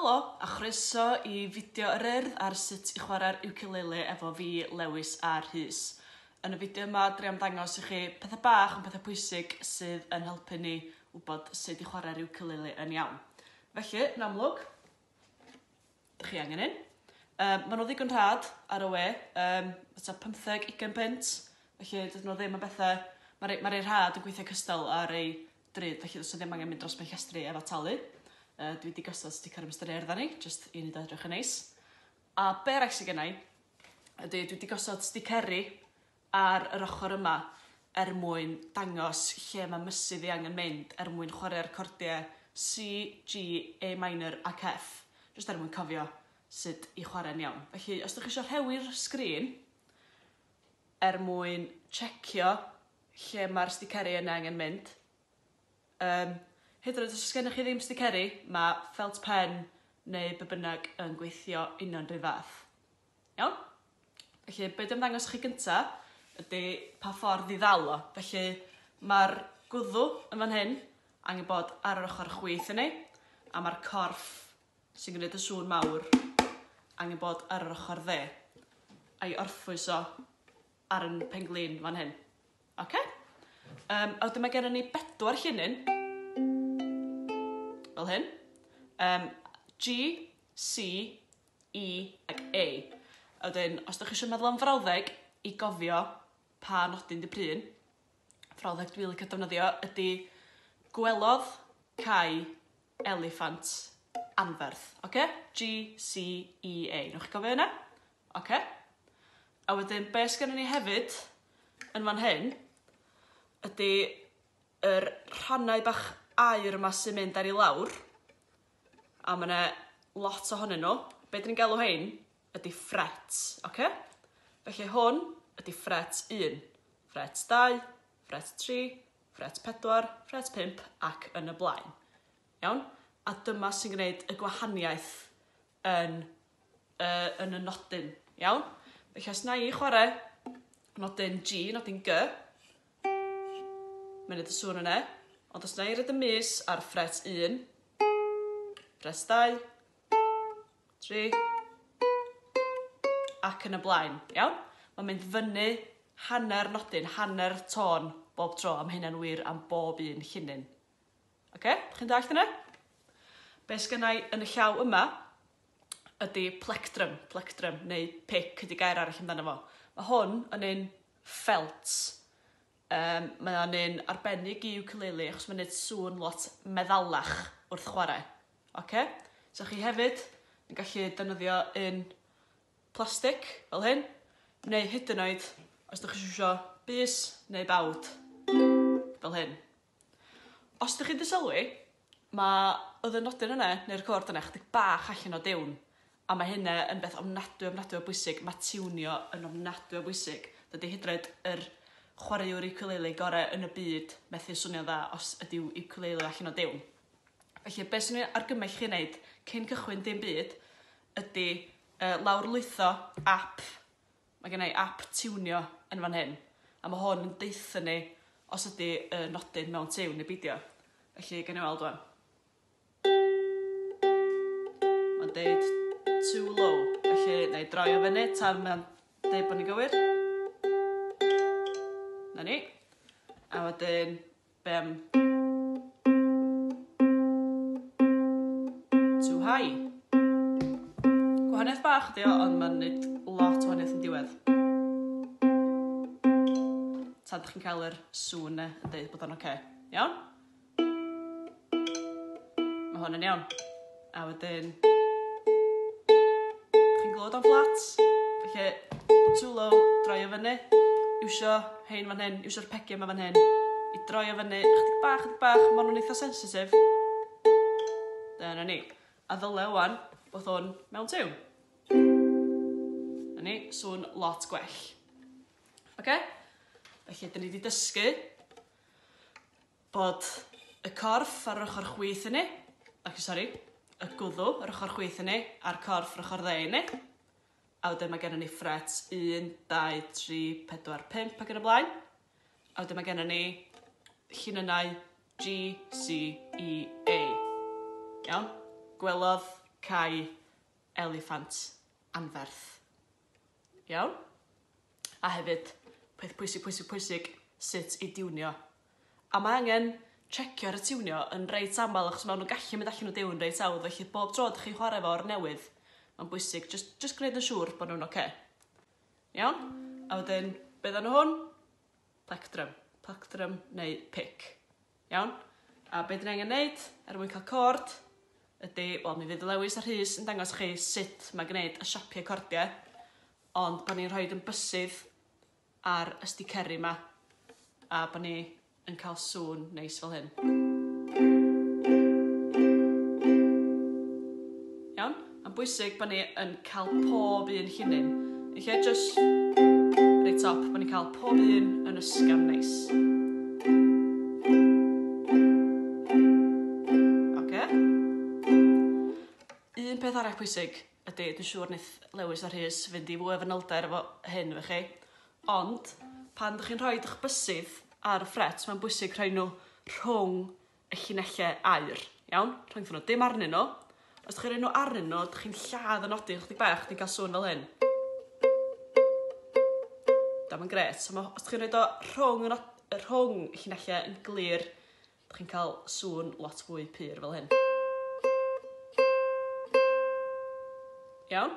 Helo, a chroeso i fideo yr Urdd ar sut i chwarae'r ukulele efo fi, Lewis a Rhys. Yn y fideo yma, dwi am ddangos i chi pethau bach ond pethau pwysig sydd yn helpu ni wybod sut i chwarae'r ukulele yn iawn. Felly, yn amlwg, Dych chi angen un. Um, maen nhw ddigon rhad ar y we, um, fatha 15, 20 punt, felly dydyn nhw ddim yn bethau, mae rei, mae rei rhad yn gweithio cystal ar ei drud, felly does ddim angen mynd dros ben llestri efo talu. Dwi wedi gosod sticker Mister Urdd arni, jyst i wneud o edrych yn neis. A be arall sydd gennau, ydy dwi wedi gosod sticeri ar yr ochr yma er mwyn dangos lle mae mysydd i angen mynd er mwyn chwarae'r cordiau C, G, A minor ac F, jyst er mwyn cofio sut i chwarae'n iawn. Felly, os ydych chi eisiau rhewi'r sgrin er mwyn checio lle mae'r sticeri yna angen mynd, um, hyd yn oed os oes gennych chi ddim sticeri, mae felt pen neu be bynnag yn gweithio union rhyw fath. Iawn? Felly, be dwi'n ddangos chi gynta ydy pa ffordd i ddal o. Felly, mae'r gwddw yn fan hyn angen bod ar yr ochr chwith i ni, a mae'r corff sy'n gwneud y sŵn mawr angen bod ar yr ochr dde, a'i orffwys o ar yn penglin fan hyn. Oce? Um, a wedyn mae gennym ni bedwar llinyn, fel hyn. Um, G, C, E ac A. A wedyn, os ydych chi eisiau meddwl am frawddeg i gofio pa nodyn di prun, frawddeg dwi'n licio defnyddio ydy gwelodd Cai eliffant anferth. Oce? G, C, E, A. Newch chi gofio hynna? Oce? A wedyn, be sgynnon ni hefyd yn fan hyn ydy yr rhannau bach aur yma sy'n mynd ar i lawr, a ma' 'na lot ohonyn nhw. Be' 'dyn ni'n galw hein ydi frets, oce? Felly hwn ydi fret 1, fret 2, fret 3, fret 4, fret 5 ac yn y blaen. Iawn? A dyma sy'n gwneud y gwahaniaeth yn, uh, yn y nodyn. Iawn? Felly os na i chwarae nodyn G, nodyn G, Mae'n neud y sŵn yna. Ond os na i roid y mys ar ffret 1, ffret 2, 3, ac yn y blaen. Iawn? Mae'n mynd fyny hanner nodyn, hanner tôn bob tro, a mae hynna'n wir am bob un llinyn. Oce? Okay? Chi'n dallt hynna? Be sgynna i yn y llaw yma ydy plectrum, plectrum, neu pic ydy gair arall amdano fo. Mae hwn yn un ffelt. Yym, mae o'n un arbennig i ukulele achos mae'n neud sŵn lot meddalach wrth chwarae. Oce? So chi hefyd yn gallu defnyddio un plastic fel hyn, neu hyd yn oed os ydych chi isio bys neu bawd fel hyn. Os ydych chi 'di sylwi, ma' oedd y nodyn yna, neu'r cord yna, chydig bach allan o diwn. A mae hynna yn beth ofnadwy, ofnadwy o bwysig. Mae tiwnio yn ofnadwy o bwysig. Dydy hyd yn oed yr chwaraewr ukulele gorau yn y byd methu swnio'n dda os ydyw ukulele allan o diwn. Felly, be swn i'n argymell chi wneud cyn cychwyn dim byd ydy uh, lawrlwytho app. Mae gen i app tiwnio yn fan hyn, a mae hwn yn deutha ni os ydy y nodyn mewn tiwn neu beidio. Felly, gawn ni weld wan. Mae'n deud too low, felly na i droi o fyny tan mae'n deud bod ni'n gywir. Na ni. A wedyn, be am too high? Gwahaniaeth bach ydi o, ond mae'n neud lot o wahaniaeth yn diwedd. Tan ydych chi'n cael yr sŵn 'na yn deud bod o'n oce. Okay. Iawn? Mae hwn yn iawn. A wedyn... Chi'n glywed o'n fflat? Felly, too low, droi o fyny. Iwsio hein fan hyn, iwsio'r pegiau yma fan hyn. I droi o fyny, chydig bach, chydig bach, maen nhw'n eitha sensitif. Dyna ni. A ddyle wan bod hwn mewn tiwn. Na ni, sŵn lot gwell. Oce? Okay? Felly, dyn ni wedi dysgu bod y corff ar yr ochr chwith i ni, ac sori, y gwddw ar ochr chwith i ni, a'r corff ar ochr dde i ni. A wedyn mae gennym ni ffret 1, 2, 3, 4, 5 ac yn y blaen. A wedyn mae gennym ni llinynnau G, C, E, A. Iawn? Gwelodd Cae eliffant anferth. Iawn? A hefyd, peth pwysig, pwysig, pwysig, sut i diwnio. A mae angen checio ar y tiwnio yn reit aml achos maen nhw'n gallu mynd allan o diwn reit hawdd, felly bob tro ydych chi'n chwarae fo o'r newydd, mae'n bwysig just, just gwneud yn siŵr bod nhw'n oce. Iawn? A wedyn, beth enw hwn? Plectrum. Plectrum neu pick. Iawn? A be dyn ni angen neud er mwyn cael cord ydy, wel, mi fydd Lewis a Rhys yn dangos chi sut mae gwneud y siapiau cordiau, ond bod ni'n rhoi yn bysydd ar y sticeri 'ma a bod ni yn cael sŵn neis fel hyn. Iawn? Mae'n bwysig bod ni yn cael pob un llinyn. Yn lle just reit top, bod ni'n cael pob un yn ysgafn neis. Oce. Un peth arall pwysig ydy, dwi'n siŵr wneith Lewis a Rhys fynd i fwy o fanylder efo hyn efo chi, ond pan ydych chi'n rhoi eich bysydd ar y ffret, mae'n bwysig rhoi nhw rhwng y llinellau aur, iawn? Rhyngthyn nhw, dim arnyn nhw. Os ydych chi'n rhoi nhw arnyn nhw, ydych chi'n lladd y nodyn chydig bach, chi'n cael sŵn fel hyn. Da, mae'n gret. So, ma, os ydych chi'n rhoi o rhwng, y not, rhwng y llinellau yn glir, ydych chi'n cael sŵn lot fwy pur fel hyn. Iawn?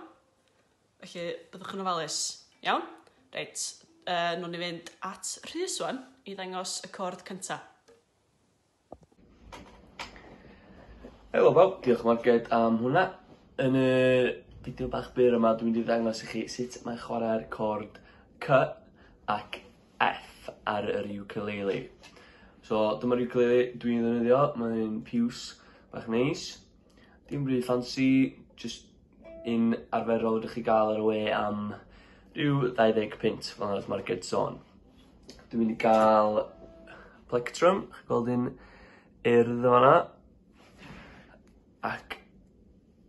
Felly, byddwch yn ofalus. Iawn? Reit, uh, ni fynd at Rhys wan i ddangos y cord cynta. Helo bawb, diolch Marged am hwnna. Yn y fideo bach byr yma dwi'n mynd i ddangos i chi sut mae chwarae'r cord C ac F ar yr ukulele. So dyma'r ukulele dwi'n ddefnyddio, mae'n piws bach neis. Dim rhy ffansi, jyst un arferol ydych chi gael ar y we am rhyw 20 punt fel nath Marged sôn. Dwi'n mynd i gael plectrum, chi'n gweld un urdd yn fan'na. Ac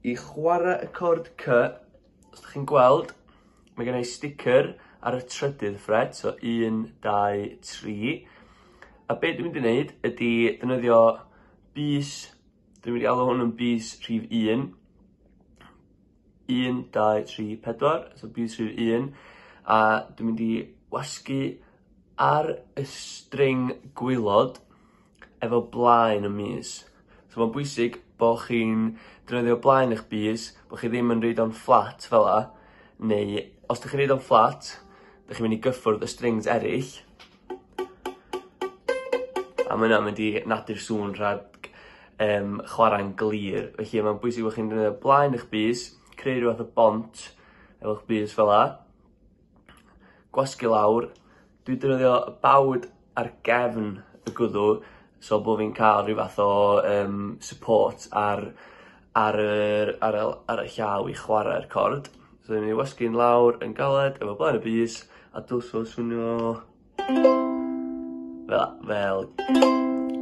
i chwarae y cord C, os ydych chi'n gweld, mae gen i sticker ar y trydydd ffret, so 1, 2, 3. A be dwi'n mynd i wneud ydy defnyddio bys, dwi'n mynd i alw hwn yn bys rhif 1. 1, 2, 3, 4, so bys rhif 1, a dwi'n mynd i wasgu ar y string gwaelod efo blaen y mys. So mae'n bwysig bo' chi'n defnyddio blaen eich bys, bo' chi ddim yn reid o'n fflat fel 'a, neu os 'dych chi'n reid o'n fflat, 'dych chi'n mynd i gyffwrdd y strings eraill, a ma' hynna'n mynd i nadu'r sŵn rhag um, chwarae'n glir. Felly mae'n bwysig bod chi'n defnyddio blaen eich bys, creu rhyw fath o bont efo'ch bys fel 'a, gwasgu lawr. Dwi'n defnyddio bawd ar gefn y gwddw so bo' fi'n ca'l rhyw fath o yym support ar ar yr ar y ar y llaw i chwarae'r cord. So dwi'n mynd i wasgu'n lawr yn galed efo blaen y bys a dylse fo swnio fel 'a, fel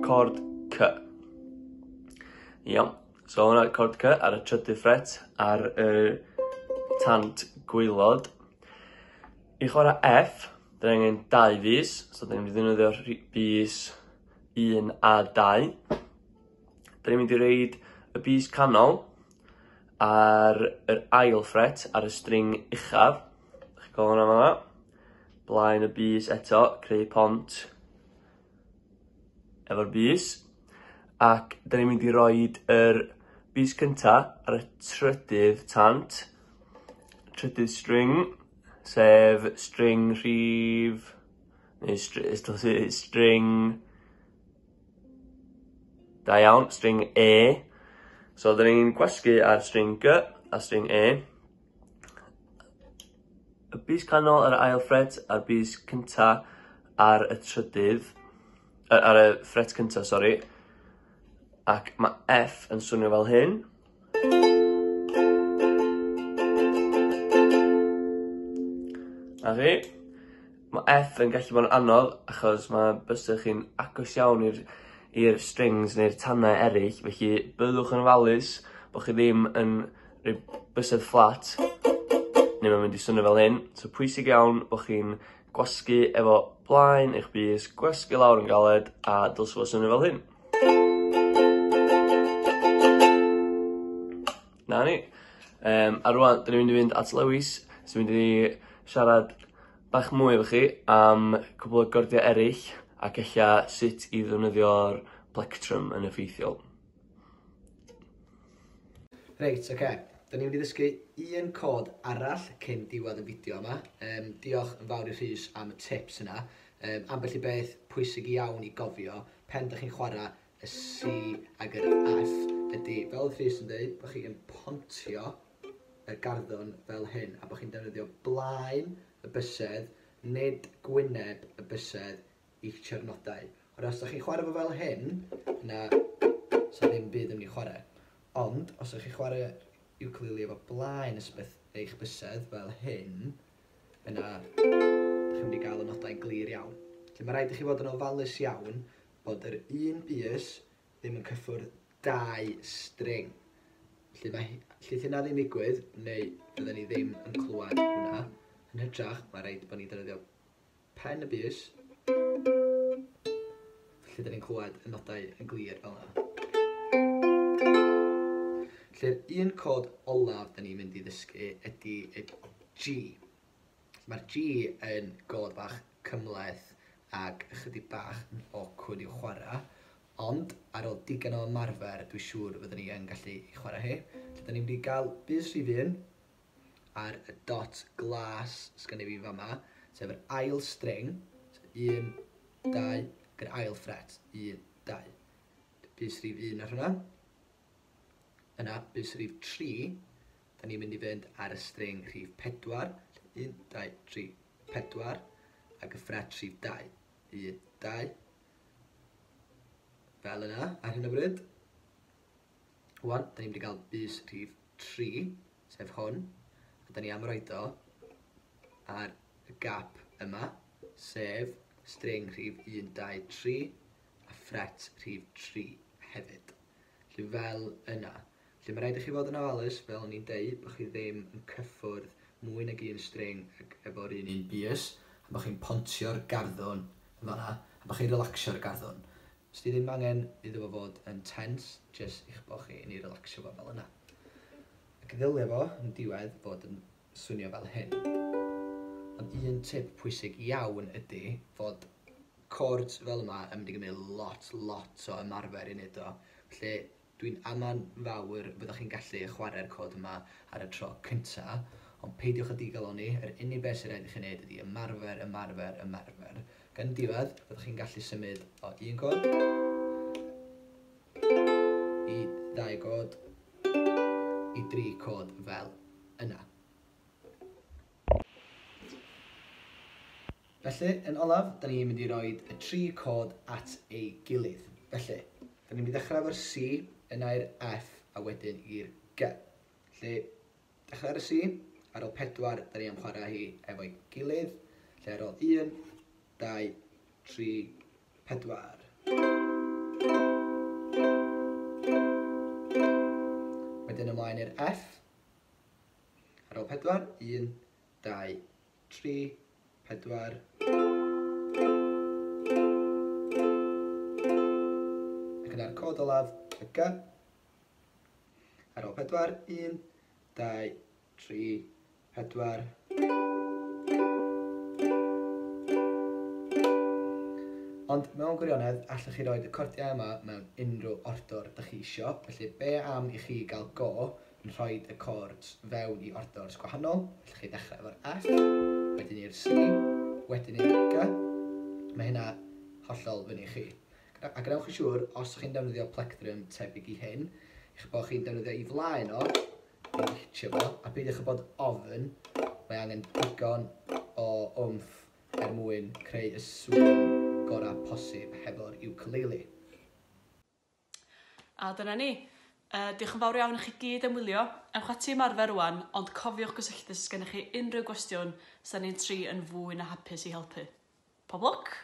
cord C. Iawn. So hwnna cord C ar y trydydd ffret ar y tant gwaelod. I chwarae F, dyn angen dau fys, so dyn ni'n mynd i ddefnyddio bys 1 a 2. Dyn ni'n mynd i reid y bys canol ar yr ail ffret ar y string uchaf. Chi'n gweld hwnna fan'na? Blaen y bys eto, creu pont efo'r bys. Ac dyn ni'n mynd i roid yr bys cynta ar y trydydd tant, trydydd string, sef string rhif, neu string, da iawn, string E. So dyn ni'n gwasgu ar string G a string E. Y bys canol ar y ail ffret a'r bys cynta ar y trydydd, ar y ffret cynta, sori. Ac mae F yn swnio fel hyn. Na chi. Mae F yn gallu bod yn anodd achos mae bysych chi'n agos iawn i'r i'r strings neu'r tannau eraill, felly byddwch yn ofalus bod chi ddim yn rhoi bysedd fflat neu mae'n mynd i swnio fel hyn. So pwysig iawn bod chi'n gwasgu efo blaen eich bys, gwasgu lawr yn galed a dylse fo swnio fel hyn. Na ni. A rwan, dyn ni'n mynd i fynd at Lewis, sy'n mynd i siarad bach mwy efo chi am cwpl o gordiau eraill ac ella sut i ddefnyddio'r plectrum yn effeithiol. Reit, oce. Da ni'n mynd i ddysgu un cod arall cyn diwedd y fideo yma. Diolch yn fawr i Rhys am y tips yna. Ambell i beth pwysig iawn i gofio pen dych chi'n chwarae y C ag yr F ydy, fel oedd Rhys yn dweud, bod chi yn pontio y garddwn fel hyn a bod chi'n defnyddio blaen y bysedd, nid gwyneb y bysedd i'ch ternodau. Ond os ydych chi'n chwarae fo fel hyn, yna sa ddim byd yn mynd i chwarae. Ond os ydych chi'n chwarae ukulele efo blaen eich bysedd fel hyn, yna ydych chi'n mynd i gael y nodau'n glir iawn. Felly mae rhaid i chi fod yn ofalus iawn bod yr un bys ddim yn cyffwrdd dau string. Felly mae lle hynna ddim digwydd, neu fydden ni ddim yn clywed hwnna. Yn hytrach, mae rhaid bod ni'n defnyddio pen y bys, felly dyn ni'n clywed y nodau yn glir fel yna. Felly'r un cod olaf dyn ni'n mynd i ddysgu ydy y G. Mae'r G yn god bach cymhleth ac ychydig bach yn awkward i'w chwarae, ond ar ôl digon o ymarfer dwi'n siŵr fyddwn ni yn gallu ei chwarae hi. Felly dyn ni'n mynd i gael bys rhif 1 ar y dot glas sgynny fi fama, sef yr ail string, so 1, 2, ac yr ail fret, 1, 2. Bys rhif 1 ar hwnna. Yna, bys rhif 3, da ni'n mynd i fynd ar y string rhif 4, 1, 2, 3, 4, ac y fret rhif 2, 1, 2. Fel yna, ar hyn o bryd. Wan, da ni'n mynd i gael bys rhif 3, sef hwn, a da ni am roed o ar y gap yma, sef string rhif 1, 2, 3, a fret rhif 3 hefyd. Felly fel yna. Felly mae rhaid i chi fod yn ofalus, fel o'n i'n deud, bod chi ddim yn cyffwrdd mwy nag un string efo'r un bys, a bod chi'n pontio'r garddwn yn fan'na, a bod chi'n relacsio'r garddwn. Os di ddim angen iddo fo fod yn tense, jyst eich bod chi yn ei relaxio fo fel yna. Ac ddylia fo yn diwedd fod yn swnio fel hyn. Ond un tip pwysig iawn ydy fod chords fel yma yn mynd i gymryd lot, lot o ymarfer i wneud o. Felly dwi'n aman fawr fyddwch chi'n gallu chwarae'r cod yma ar y tro cynta, ond peidiwch â digalonni, yr unig beth sy'n rhaid i chi wneud ydy ymarfer, ymarfer, ymarfer. Gan diwedd, fyddwch chi'n gallu symud o un cod i ddau god i dri cod fel yna. Felly, yn olaf, da ni'n mynd i roi y tri cod at ei gilydd. Felly, da ni'n mynd i ddechrau efo'r C, yna i'r F, a wedyn i'r G. Felly, dechrau ar y C, ar ôl 4, da ni am chwarae hi efo'i gilydd. Felly, ar ôl 1, 2, 3, 4. Wedyn ymlaen i'r F. Ar ôl 4, 1, 2, 3, 4. Ac yna'r cod olaf, y G. Ar ôl 4, 1, 2, 3, 4. Ond mewn gwirionedd, allwch chi roed y cordiau yma mewn unrhyw ordor dych chi isio. Felly be am i chi gael go yn rhoi y chords fewn i ordors gwahanol. Allwch chi ddechrau efo'r F, wedyn i'r C, wedyn i'r G. Mae hynna hollol fyny i chi. A gwnewch yn siŵr, os ydych chi'n defnyddio plectrum tebyg i hyn, eich bod chi'n defnyddio i flaen o, i hitio fo, a peidiwch â bod ofn, mae angen digon o wmff er mwyn creu y sŵn gorau posib hefo'r ukulele. A dyna ni. Diolch yn fawr iawn i chi gyd am wylio. Ewch ati ymarfer rwan, ond cofiwch gysylltu os gennych chi unrhyw gwestiwn, 'sa ni'n tri yn fwy na hapus i helpu. Pob lwc!